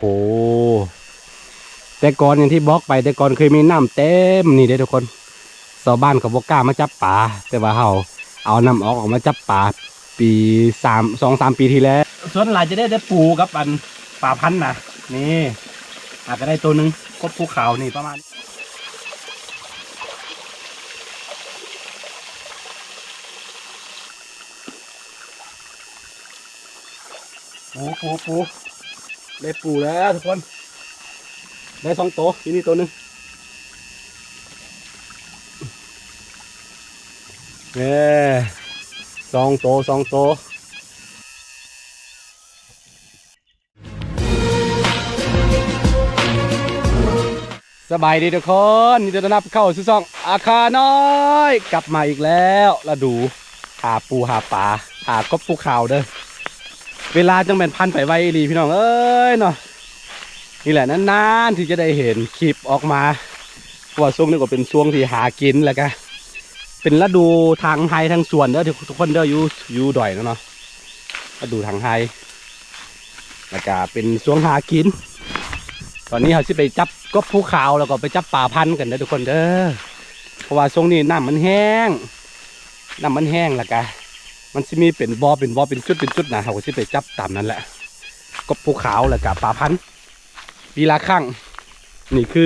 ໂອ້ ແຕ່ກ່ອນ ຢ່າງທີ່ບອກໄປ ແຕ່ກ່ອນເຄີຍມີນ້ຳເຕັມນີ້ເດ້ທຸກຄົນ. ຊາວບ້ານເຂົາບໍ່ກ້າມາຈັບປາ ແຕ່ວ່າເຮົາເອົານ້ຳອອກ ອອກມາຈັບປາ ປີສາມ ສອງສາມປີທີ່ແລ້ວ. ສ່ວນຫຼາຍຈະໄດ້ແຕ່ປູກັບອັນປາພັນນະ. ນີ້ ອາດຈະໄດ້ໂຕໜຶ່ງ ກົບພູຂາວນີ້ປະມານ ປູ ປູ ປູ ໄດ້ປູແລ້ວທຸກຄົນ. ໄດ້ສອງໂຕ ຢູ່ນີ້ໂຕໜຶ່ງ. ເອີ ສອງໂຕ ສອງໂຕ. ສະບາຍດີທຸກຄົນ ຍິນດີຕ້ອນຮັບເຂົ້າສູ່ຊ່ອງອາຄານ້ອຍ ກັບມາອີກແລ້ວ ລະດູຫາປູຫາປາ ຫາກົບພູຂາວເດີ້. ເວລາຈັ່ງແມ່ນຜ່ານໄປໄວອີ່ຫຼີພີ່ນ້ອງເອີຍເນາະ. ນີ້ແຫຼະ ນານໆທີ່ຈະໄດ້ເຫັນຄລິບອອກມາ ເພາະວ່າຊ່ວງນີ້ກໍເປັນຊ່ວງທີ່ຫາກິນ ແລ້ວກະເປັນລະດູທາງໄຮ່ທາງສວນເດີ້ ທຸກຄົນເດີ້ ຢູ່ ຢູ່ດອຍເນາະ ລະດູທາງໄຮ່ ແລ້ວກະເປັນຊ່ວງຫາກິນ. ຕອນນີ້ເຮົາຊິໄປຈັບກົບພູຂາວ ແລ້ວກໍໄປຈັບປາພັນກັນເດີ້ທຸກຄົນເດີ້ ເພາະວ່າຊ່ວງນີ້ນ້ຳມັນແຫ້ງ ນ້ຳມັນແຫ້ງ ແລ້ວກະມັນຊິມີເປັນບໍ່ເປັນບໍ່ ເປັນຈຸດເປັນຈຸດນະ ເຮົາກໍຊິໄປຈັບຕາມນັ້ນແຫຼະ ກົບພູຂາວ ແລ້ວກະປາພັນ ປີລະຄັ້ງ. ນີ້ຄື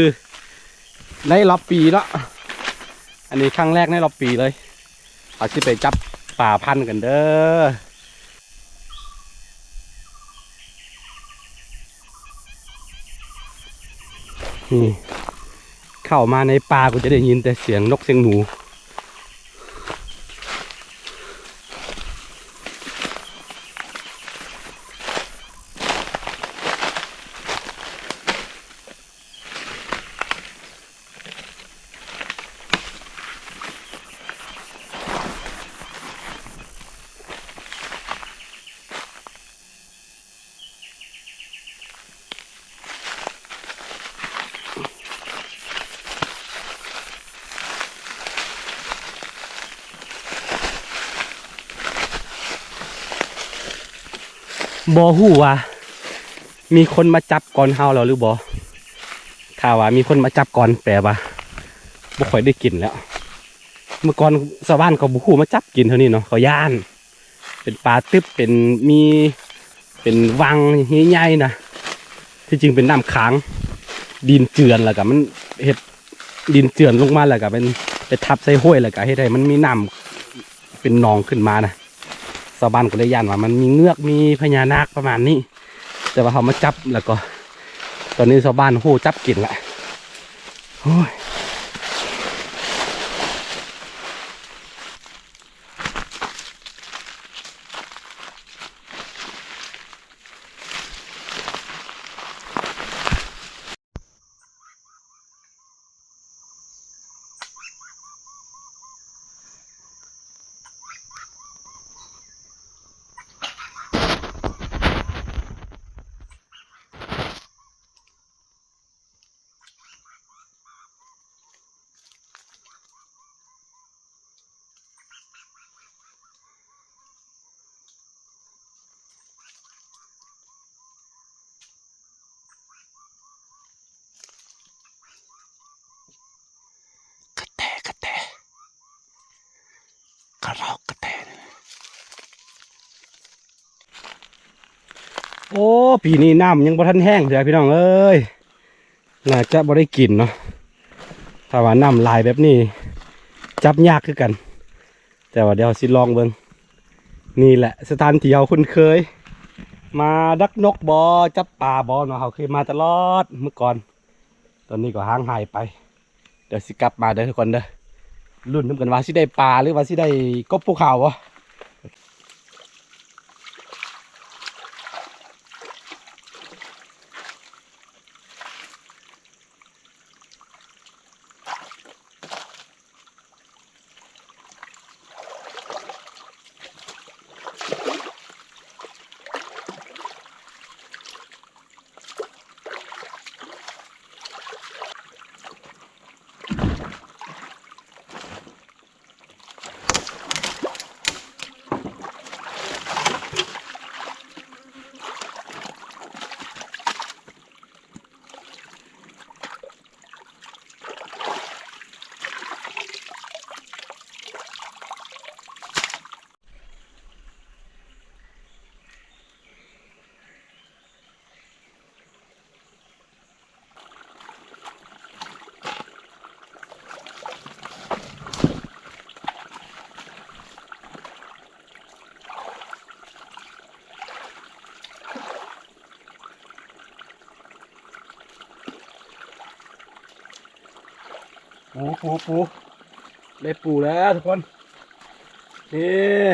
ໃນລອບປີເນາະ ອັນນີ້ຄັ້ງແລກໃນລອບປີເລີຍ. ເຮົາຊິໄປຈັບປາພັນກັນເດີ້. ນີ້ ເຂົ້າມາໃນປ່າກໍຈະໄດ້ຍິນແຕ່ສຽງນົກສຽງໜູ. ບໍ່ຮູ້ວ່າມີຄົນມາຈັບກ່ອນເຮົາແລ້ວຫຼືບໍ່? ຖ້າວ່າມີຄົນມາຈັບກ່ອນ ແປວ່າບໍ່ຄ່ອຍໄດ້ກິນແລ້ວ. ເມື່ອກ່ອນຊາວບ້ານເຂົາບໍ່ຮູ້ມາຈັບກິນແຖວນີ້ເນາະ ເຂົາຢ້ານ. ເປັນປ່າຕຶບ ເປັນ ມີ ເປັນວັງໃຫຍ່ໆນະ ທີ່ຈິງເປັນນ້ຳຂັງ ດິນເຈື່ອນ ແລ້ວກະມັນເຮັດ ດິນເຈື່ອນລົງມາ ແລ້ວກະເປັນ ໄປທັບໃສ່ຫ້ວຍ ແລ້ວກະເຮັດໃຫ້ມັນມີນ້ຳເປັນໜອງຂຶ້ນມານະ. ຊາວບ້ານກໍເລີຍຢ້ານວ່າມັນມີເງືອກ ມີພະຍານາກປະມານນີ້ ແຕ່ວ່າເຮົາມາຈັບ ແລ້ວກໍຕອນນີ້ຊາວບ້ານຮູ້ຈັບກິນລະ. ໂອ້ຍ. ກະແຕ ກະແຕ ກະລອກກະແຕ. ໂອ້ ປີນີ້ນ້ຳຍັງບໍ່ທັນແຫ້ງເທື່ອພີ່ນ້ອງເອີຍ. ໜ້າຈະບໍ່ໄດ້ກິນເນາະ ຖ້າວ່ານ້ຳຫຼາຍແບບນີ້ ຈັບຍາກຄືກັນ ແຕ່ວ່າດຽວເຮົາຊິລອງເບິ່ງ. ນີ້ແຫຼະສະຖານທີ່ເຮົາຄຸ້ນເຄີຍ ມາດັກນົກບໍ ຈັບປາບໍເນາະ ເຮົາເຄີຍມາຕະຫຼອດເມື່ອກ່ອນ ຕອນນີ້ກໍຫ່າງຫາຍໄປ. ດຽວຊິກັບມາເດີ້ທຸກຄົນເດີ້ ລຸ້ນນຳກັນວ່າຊິໄດ້ປາ ຫຼືວ່າຊິໄດ້ກົບພູເຂົາບໍ. ปู ปู ปู ได้ปูแล้วทุกคน นี่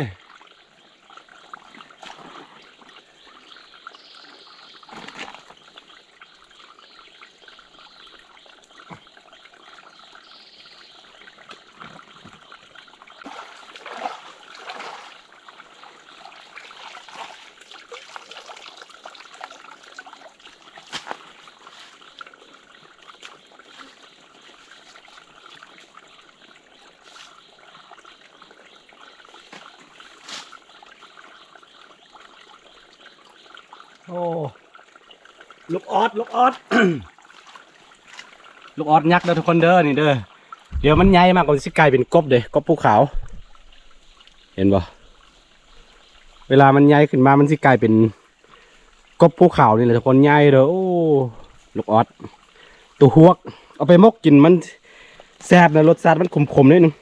โอ้ ลูกออส ลูกออส ลูกออสยักษ์เด้อทุกคนเด้อ นี่เด้อ เดี๋ยวมันใหญ่มากก็สิกลายเป็นกบเด้ กบภูเขา เห็นบ่ เวลามันใหญ่ขึ้นมามันสิกลายเป็น กบภูเขานี่แหละทุกคน ใหญ่เด้อ โอ้ ลูกออส ตัวฮวก เอาไปหมกกินมันแซ่บนะ รสชาติมันขมๆ นิดนึง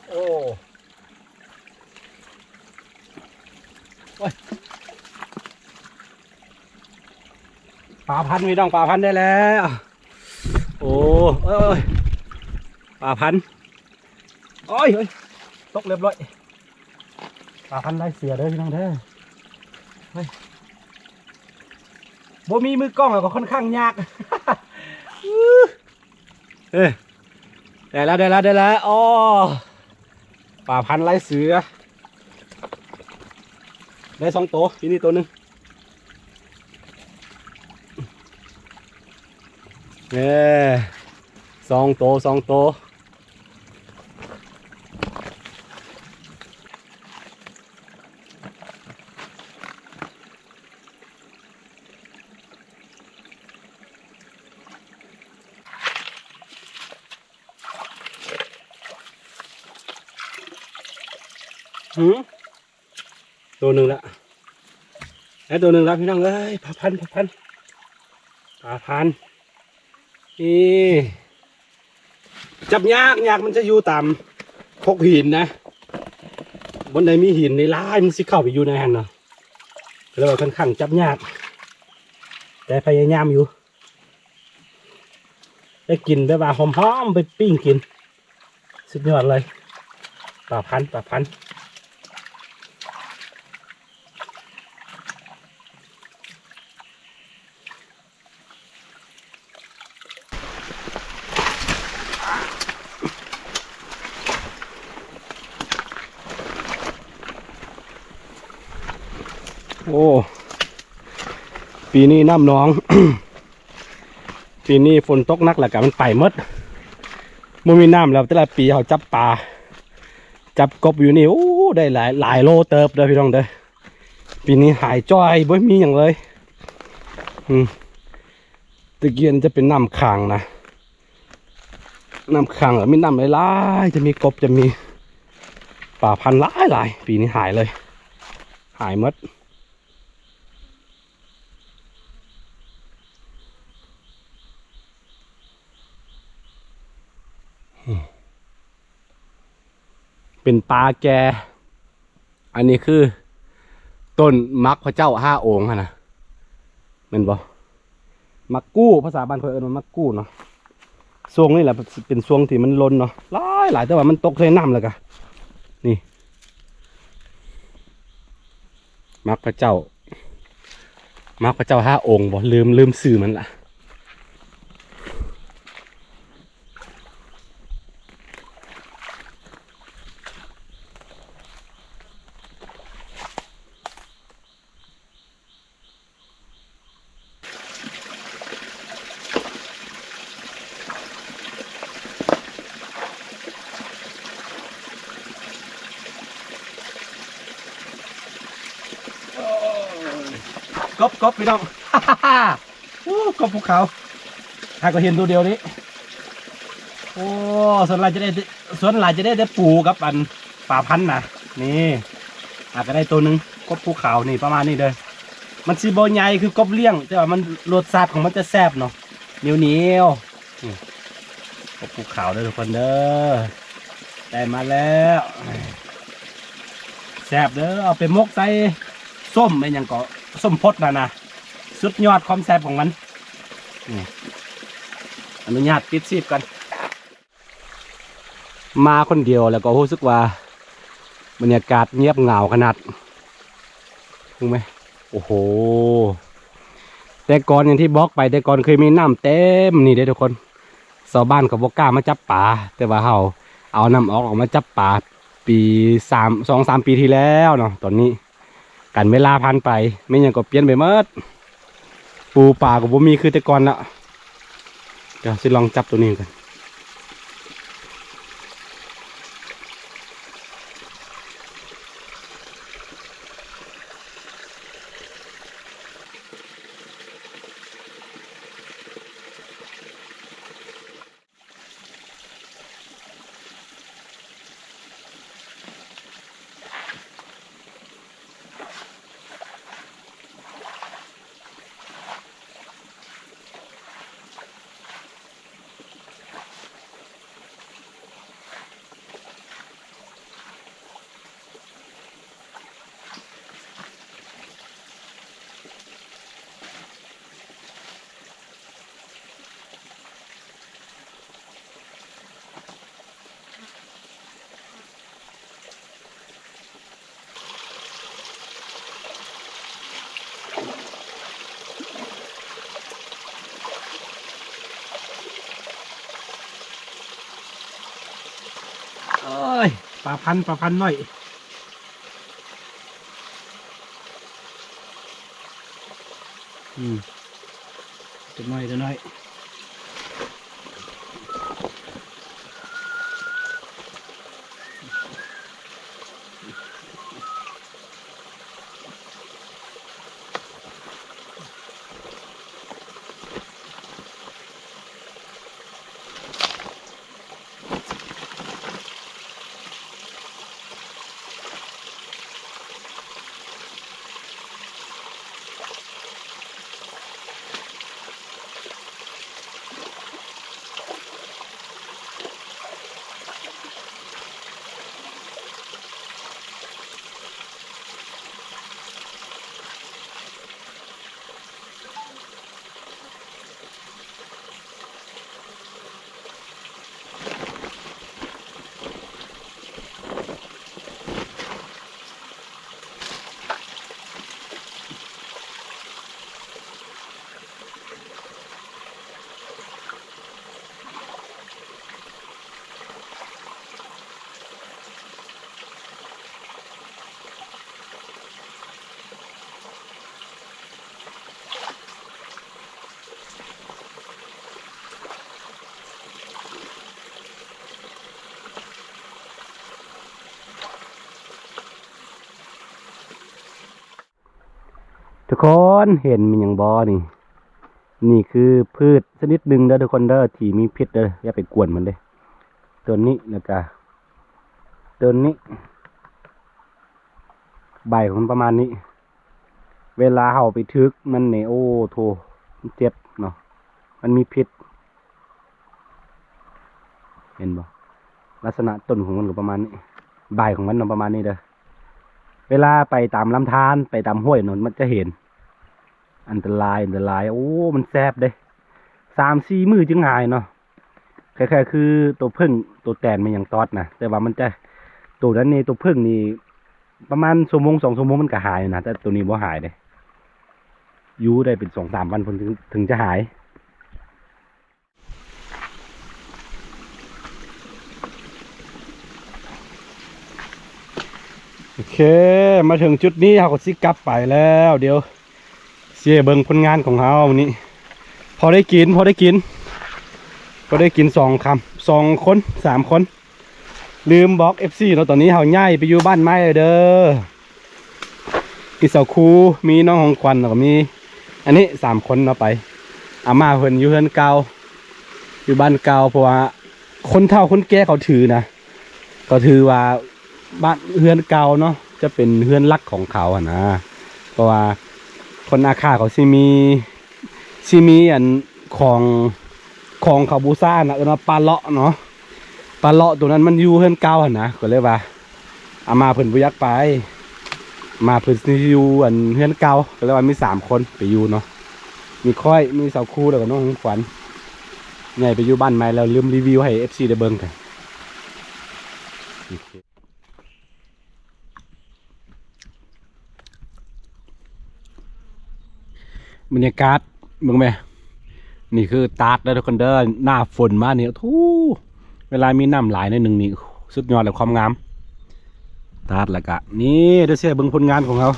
โอ้ โอ้ย ปลาพันพี่น้อง ปลาพันได้แล้ว โอ้ เอ้ย ปลาพัน โอ้ย โอ้ย ตกเรียบร้อย ปลาพันไร้เสือเด้อพี่น้องเด้อ เฮ้ย บ่มีมือกล้องอะก็ค่อนข้างยาก เอ้ย ได้แล้ว ได้แล้ว ได้แล้ว อ้อ ปลาพันไร้เสือ ได้สองโต ปีนี้โตหนึ่ง เอ้ สองโต สองโต หือ ตัวหนึ่งละ ได้ตัวหนึ่งละพี่น้องเอ้ย ปลาพัน ปลาพัน ปลาพัน นี่ จับยาก ยาก มันจะอยู่ตามโขดหินนะ บ่อนใดมีหินหลายๆ มันสิเข้าไปอยู่ในหั่นเนาะ ก็เลยว่าค่อนข้างจับยาก แต่พยายามอยู่ ได้กินแบบว่าหอมๆ ไปปิ้งกิน สุดยอดเลย ปลาพัน ปลาพัน โอ้ ปีนี้น้ำหนอง ปีนี้ฝนตกหนักแล้วก็มันไปหมด บ่มีน้ำแล้ว แต่ละปีเฮาจับปลา จับกบอยู่นี่ โอ้ ได้หลาย หลายโลเติบเด้อพี่น้องเด้อ ปีนี้หายจ้อย บ่มีหยังเลย อืม ตะกี้จะเป็นน้ำขังนะ น้ำขังแล้วมีน้ำหลายๆ จะมีกบ จะมีปลาพันหลายๆ ปีนี้หายเลย หายหมด เป็นปลาแก่ อันนี้คือต้นหมากพระเจ้าห้าองค์หั่นนะ แม่นบ่ หมากกู้ ภาษาบ้านข้อยเอิ้นว่าหมากกู้เนาะ ช่วงนี้แหละเป็นช่วงที่มันหล่นเนาะ หลายๆ แต่ว่ามันตกใส่น้ำแล้วกะ นี่ หมากพระเจ้า หมากพระเจ้าห้าองค์บ่ ลืม ลืมชื่อมันละ กบ กบ พี่น้อง โอ้ กบภูเขา หาก็เห็นตัวเดียวนี้ โอ้ ส่วนหลายจะได้ ส่วนหลายจะได้แต่ปูกับอันปลาพันธุ์นะ นี่ หาก็ได้ตัวหนึ่ง กบภูเขานี่ประมาณนี้เด้อ มันสิบ่ใหญ่คือกบเลี้ยง แต่ว่ามันรสชาติของมันจะแซ่บเนาะ เหนียวๆ นี่ กบภูเขาเด้อทุกคนเด้อ ได้มาแล้ว แซ่บเด้อ เอาไปหมกใส่ส้ม แม่นหยังก็ ส้มพดน่ะนะ ສຸດຍອດຄວາມແຊບຂອງມັນ. ນີ້ ອະນຸຍາດປິດຊີບກ່ອນ. ມາຄົນດຽວແລ້ວກໍຮູ້ສຶກວ່າບັນຍາກາດງຽບເຫງົາຂະໜາດ. ເຫັນໄໝ? ໂອ້ໂຫ ແຕ່ກ່ອນ ຢ່າງທີ່ບອກໄປ ແຕ່ກ່ອນເຄີຍມີນ້ຳເຕັມນີ້ເດ້ທຸກຄົນ. ຊາວບ້ານເຂົາບໍ່ກ້າມາຈັບປາ, ແຕ່ວ່າເຮົາເອົານ້ຳອອກ ອອກມາຈັບປາປີສາມ ສອງສາມປີທີ່ແລ້ວເນາະ. ຕອນນີ້ ການເວລາຜ່ານໄປ ແມ່ນຫຍັງກໍປ່ຽນໄປໝົດ. ປູປາກໍບໍ່ມີຄືແຕ່ກ່ອນລະ. ດຽວຊິລອງຈັບໂຕນີ້ກ່ອນ. ໂອ້ຍ ປາພັນ ປາພັນນ້ອຍ. ອືມ ຕົວນ້ອຍ ຕົວນ້ອຍ. ທຸກຄົນເຫັນແມ່ນຫຍັງບໍ່ນີ້? ນີ້ຄືພືດຊະນິດໜຶ່ງເດີທຸກຄົນເດີ ທີ່ມີພິດເດີ ຢ່າໄປກວນມັນເດ້. ໂຕນີ້ ແລ້ວກະໂຕນີ້ ໃບຂອງມັນປະມານນີ້. ເວລາເຮົາໄປຖືກມັນນີ້ ໂອ້ໂທ້ ມັນເຈັບເນາະ ມັນມີພິດ. ເຫັນບໍ່? ລັກສະນະຕົ້ນຂອງມັນກໍປະມານນີ້ ໃບຂອງມັນນະປະມານນີ້ເດີ. ເວລາໄປຕາມລຳທານ ໄປຕາມຫ້ວຍເນາະ ມັນຈະເຫັນ. ອັນຕະລາຍ ອັນຕະລາຍ. ໂອ້ ມັນແສບເດ້ ສາມສີ່ມື້ຈຶ່ງຫາຍເນາະ. ຄ້າຍໆຄືໂຕເຜິ້ງ ໂຕແຕນແມ່ນຫຍັງຕອດນະ ແຕ່ວ່າມັນຈະ ໂຕນັ້ນນີ້ ໂຕເຜິ້ງນີ້ ປະມານຊົ່ວໂມງສອງຊົ່ວໂມງມັນກໍຫາຍນະ ແຕ່ໂຕນີ້ບໍ່ຫາຍເດ້ ຢູ່ໄດ້ເປັນສອງສາມວັນເພິ່ນເຖິງ ເຖິງຈະຫາຍ. ໂອເຄ ມາເຖິງຈຸດນີ້ເຮົາກໍຊິກັບໄປແລ້ວ. ດຽວຊິໃຫ້ເບິ່ງຜົນງານຂອງເຮົາມື້ນີ້ ພໍໄດ້ກິນ ພໍໄດ້ກິນ ພໍໄດ້ກິນສອງຄຳ ສອງຄົນ ສາມຄົນ. ລືມບອກເອັຟຊີເນາະ ຕອນນີ້ເຮົາຍ້າຍໄປຢູ່ບ້ານໃໝ່ແລ້ວເດີ. ມີສາວຄູ ມີນ້ອງຂອງຂວັນ ແລ້ວກໍມີອັນນີ້ ສາມຄົນເນາະ. ໄປ ອາມ່າເພິ່ນຢູ່ເຮືອນເກົ່າ ຢູ່ບ້ານເກົ່າ ເພາະວ່າຄົນເຖົ້າຄົນແກ່ເຂົາຖືນະ ກໍຖືວ່າບ້ານເຮືອນເກົ່າເນາະ ຈະເປັນເຮືອນຫຼັກຂອງເຂົາຫັ້ນນະ. ເພາະວ່າຄົນອາຂ້າເຂົາຊິມີ ຊິມີອັນຂອງ ຂອງເຂົາບູຊານະ ເອີ້ນວ່າປາເລາະເນາະ. ປາເລາະໂຕນັ້ນມັນຢູ່ເຮືອນເກົ່າຫັ້ນນະ ກໍເລີຍວ່າອາມ່າເພິ່ນບໍ່ຢາກໄປ. ອາມ່າເພິ່ນຊິຢູ່ອັນເຮືອນເກົ່າ ກໍເລີຍວ່າມີສາມຄົນໄປຢູ່ເນາະ. ມີຂ້ອຍ ມີສາວຄູ ແລ້ວກໍນ້ອງຂວັນ ໃຫຍ່ໄປຢູ່ບ້ານໃໝ່ແລ້ວ ລືມຣີວິວໃຫ້ເອັຟຊີໄດ້ເບິ່ງກັນ. ບັນຍາກາດເບິ່ງແມ ນີ້ຄືຕາດເດີທຸກຄົນເດີ ໜ້າຝົນມານີ້ ໂອ້ໂຫ ເວລາມີນ້ຳຫຼາຍໜ້ອຍໜຶ່ງນີ້ ສຸດຍອດແລ້ວຄວາມງາມ ຕາດ. ແລ້ວກະນີ້ ດຽວຊິໃຫ້ເບິ່ງຜົນງານຂອງເຮົາ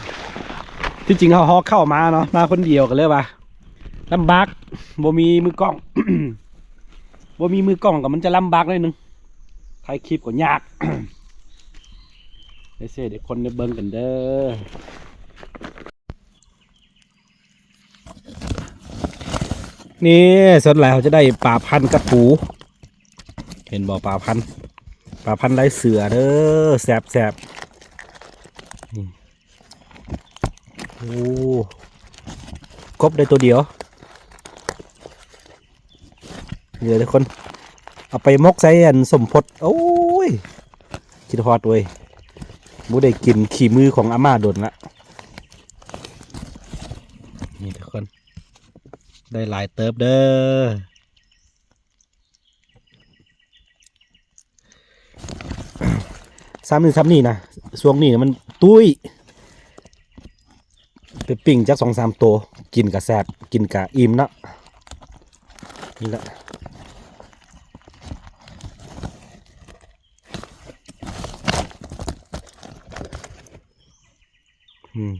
ທີ່ຈິງເຮົາ ເຮົາເຂົ້າມາເນາະ ມາຄົນດຽວ ກໍເລີຍວ່າລຳບາກ ບໍ່ມີມືກ້ອງ ບໍ່ມີມືກ້ອງກໍມັນຈະລຳບາກໜ້ອຍໜຶ່ງ ຖ່າຍຄລິບກໍຍາກ ດຽວຊິໃຫ້ຄົນໄດ້ເບິ່ງກັນເດີ. ນີ້ ສ່ວນຫຼາຍເຮົາຈະໄດ້ປາພັນກັບປູ ເຫັນບໍ່ ປາພັນ ປາພັນລາຍເສືອເດີ ແຊບໆ ນີ້ ໂອ້ ກົບໄດ້ໂຕດຽວ. ເດີທຸກຄົນ ເອົາໄປໝົກໃສ່ອັນສົມພົດ ໂອ້ຍ ຄິດຮອດເວີຍ ບໍ່ໄດ້ກິນຂີ້ມືຂອງອາມ່າດົນລະ. ນີ້ທຸກຄົນ ໄດ້ຫຼາຍເຕີບເດີ ຊ້ຳນີ້ຊ້ຳນີ້ນະ ຊ່ວງນີ້ມັນຕຸ້ຍ ໄປປີ້ງຈັກສອງສາມໂຕ ກິນກະແຊບ ກິນກະອີ່ມເນາະ. ນີ້ແຫຼະ ອືມ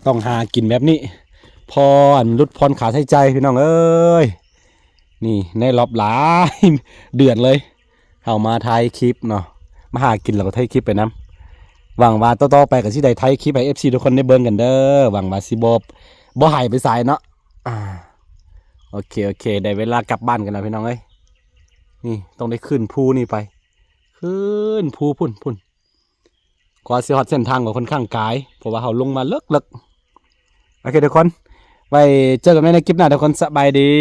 ຕ້ອງຫາກິນແບບນີ້ ພໍອັນຫຼຸດຜ່ອນຄ່າໃຊ້ຈ່າຍ ພີ່ນ້ອງເອີຍ. ນີ້ໃນລອບຫຼາຍເດືອນເລີຍ ເຮົາມາຖ່າຍຄລິບເນາະ ມາຫາກິນແລ້ວກໍຖ່າຍຄລິບໄປນຳ. ຫວັງວ່າຕໍ່ໆໄປກໍຊິໄດ້ຖ່າຍຄລິບໃຫ້ເອັຟຊີທຸກຄົນໄດ້ເບິ່ງກັນເດີ ຫວັງວ່າຊິບໍ່ ບໍ່ຫາຍໄປໃສເນາະ. ອາ ໂອເຄ ໂອເຄ ໄດ້ເວລາກັບບ້ານກັນແລ້ວ ພີ່ນ້ອງເອີຍ. ນີ້ຕ້ອງໄດ້ຂຶ້ນພູນີ້ໄປ ຂຶ້ນພູພຸ້ນ ພຸ້ນ ກວ່າຊິຮອດເສັ້ນທາງກໍຄ່ອນຂ້າງກາຍ ເພາະວ່າເຮົາລົງມາເລິກໆ. ໂອເຄທຸກຄົນ ໄວ້ເຈີກັນໃໝ່ໃນຄລິບໜ້າທຸກຄົນ ສະບາຍດີ.